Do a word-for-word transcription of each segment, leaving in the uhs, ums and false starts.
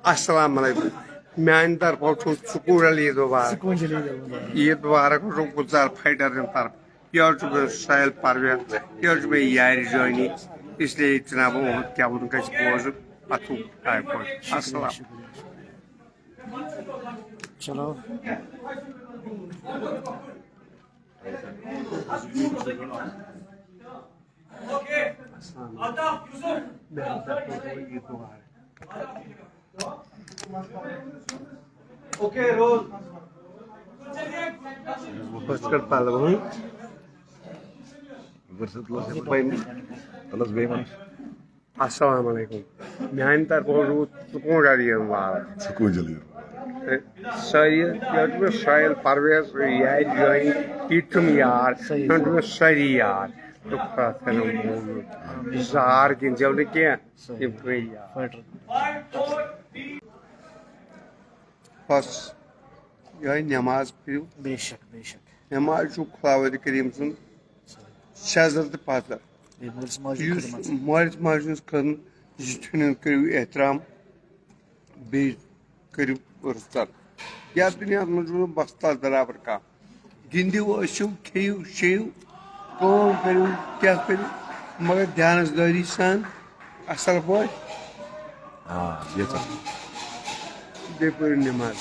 السلام علیکم۔ میانہِ طرفہٕ چھُ سکوٗل علی عید مبارک۔ سکوٗل علی عید مبارک۔ عید مبارک چھُ گُلزار فایٹر سٕنٛدِ طرفہٕ۔ یہِ حظ چھُ مےٚ ساحل پرویز، یہِ حظ چھُ مےٚ یارِ جٲنی، اس لیے جناب اُہُنٛد گٮ۪وُن گژھِ بوزُن، اَتھُک خۄداے پٲٹھۍ۔ السلام۔ چلو۔ Okay, role. پلوَن۔ تلس بیٚیہِ وَن۔ السلام علیکم۔ میانہِ طرفہٕ روٗد سکوٗن جلدی مبارک۔ سکوٗن جلدی۔ تہٕ سٲری، یہِ حظ چھُ مےٚ ساحل پرویز، یارِ جٲنی، یہِ تہِ چھُم یار، صحیح۔ یِم چھِ مےٚ سٲری یار۔ تہٕ خۄدا تھٲینو موٗمِن۔ زار گِنٛدزیو نہٕ کینٛہہ، صحیح۔ یِم گٔے یار۔ فایٹر۔ بس، یِہوٚے نٮ۪ماز پٔرِو۔ بے شک، بے شک۔ نٮ۪ماز چھُ خۄداوندِ کریٖم سُنٛد شزر تہٕ پزر۔ بیٚیہِ مٲلِس ماجہِ ہُنٛد یُس خدمت۔ مٲلِس ماجہِ ہٕنٛز خدمت، زِٹھٮ۪ن ہُنٛد کٔرِو احترام، بیٚیہِ کٔرِو رٕژر۔ یَتھ دُنیاہَس منٛز چھُنہٕ بستَس برابر کانٛہہ۔ گِنٛدِو، ٲسِو، کھیٚیِو، چیٚیِو، کٲم کٔرِو، کیٛاہ کٔرِو، مگر دیانَس دٲری سان، اَصٕل پٲٹھۍ۔ آ، یہِ ژٕ۔ بیٚیہِ پٔرِو نٮ۪ماز۔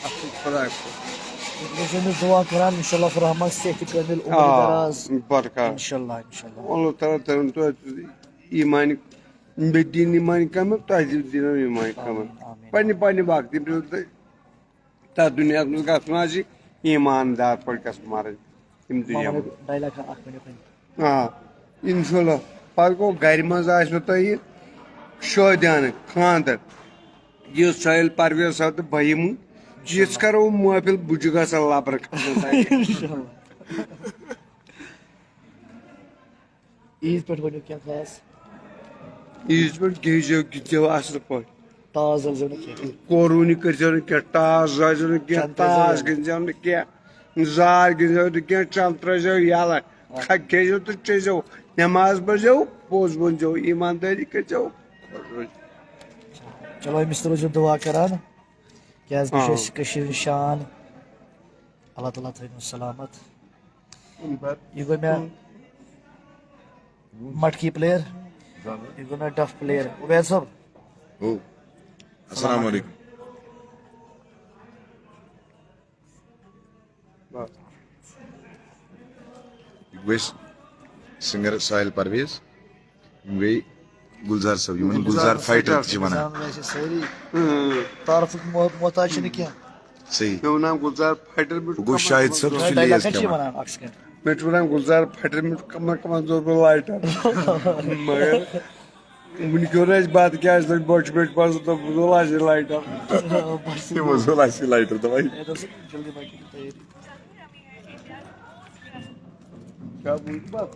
اَصٕل خۄداے پٲٹھۍ۔ أسۍ چھِ أمِس دُعا کران، انشاءاللہ فرحمت صحت کٲمِل، عمر آ، دراز۔ برکات۔ انشاءاللہ، انشاءاللہ۔ اللہ تعالیٰ تھٲوِن تۄہہِ ایٖمانہِ، بیٚیہِ دیٖن ایٖمانہِ کامہِ، تۄہہِ دیٖن ایٖمانہِ کامہِ۔ آمین، آمین۔ پننہِ، پننہِ وقتہٕ ییٚمہِ ساتہٕ تۄہہِ تَتھ دُنیاہَس منٛز گژھُن آسہِ، ایٖماندار پٲٹھۍ گژھُن مَرٕنۍ ییٚمہِ دُنیا منٛز۔ ڈایلاگ اکھ ؤنِو تُہۍ۔ آ، انشاءاللہ۔ پتہٕ گوٚو گرِ منٛز آسِوٕ تۄہہِ شٲدیانہٕ، خانٛدر، یُس سٲحِل پرویز صٲب تہٕ بہٕ یِمہٕ، یِژھ کرو محفل، بہٕ چھُس گژھان لبرٕ کھسنَس تَتہِ۔ انشاءاللہ۔ عیٖد پٮ۪ٹھ ؤنِو کینٛہہ خاص۔ عیٖد پٮ۪ٹھ گیٖزیو، گِنٛدزیو اَصٕل پٲٹھۍ۔ تاس زٲلزیو نہٕ کینٛہہ۔ قوربٲنی کٔرزیو نہٕ کینٛہہ، ٹاس زٲلزیو نہٕ کینٛہہ، چنٛد ترٛٲیزیو تاس نہٕ۔ گِنٛدزیو نہٕ کینٛہہ، زار گِنٛدزیو نہٕ کینٛہہ، چنٛد ترٛٲیزیو یَلہٕ۔ آ۔ کھَ-، کھیٚزیو تہٕ چیٚزیو، نٮ۪ماز پٔرزیو، پوٚز ؤنزیو، ایٖماندٲری کٔرزیو۔ چلو، أمِس تہِ روٗزِو دُعا کران، کیٛازِکہِ یہِ چھِ آ۔ اَسہِ کٔشیٖرِ ہِنٛز شان۔ اللہ تعالیٰ تھٲیِن سلامت۔ یہِ گوٚو مےٚ مٹکی پلیر، یہِ گوٚو مےٚ ڈف پلیر۔ عبید صٲب۔ او، السلام علیکم۔ یہِ گوٚو اَسہِ سنگر ساحل پرویز۔ یِم گٔے گُلزار صٲب، یِمن گُلزار فایٹر تہِ چھِ وَنان۔ زانان ٲسۍ سٲری۔ اۭں۔ تعارفُک مو-، محتاج چھِنہٕ کینٛہہ۔ صحیح۔ مےٚ وَنان گُلزار فایٹر، مےٚ چھُ گوٚو کمر شاہد صٲب کمزور۔ چھُ ڈایلاگ لیز کیٛاہ چھِ کھٮ۪وان۔ وَنان اکھ سیکنڈ؟ مےٚ چھُ وَنان گُلزار فایٹر، مےٚ چھُ کمر کمزور گوٚو لایٹر۔ مگر وٕنہِ کیٛاہ روزِ بَتہٕ کیٛازِ لٔگۍ بۄچھِ، مےٚ چھُ باسان تِم زول آسہِ لایٹر۔ بس۔ تِمو زول آسہِ لایٹر، دَپان۔ اے، دوستو، جلدی باقی تیٲری۔ کیٛاہ بوٗز بَتہٕ؟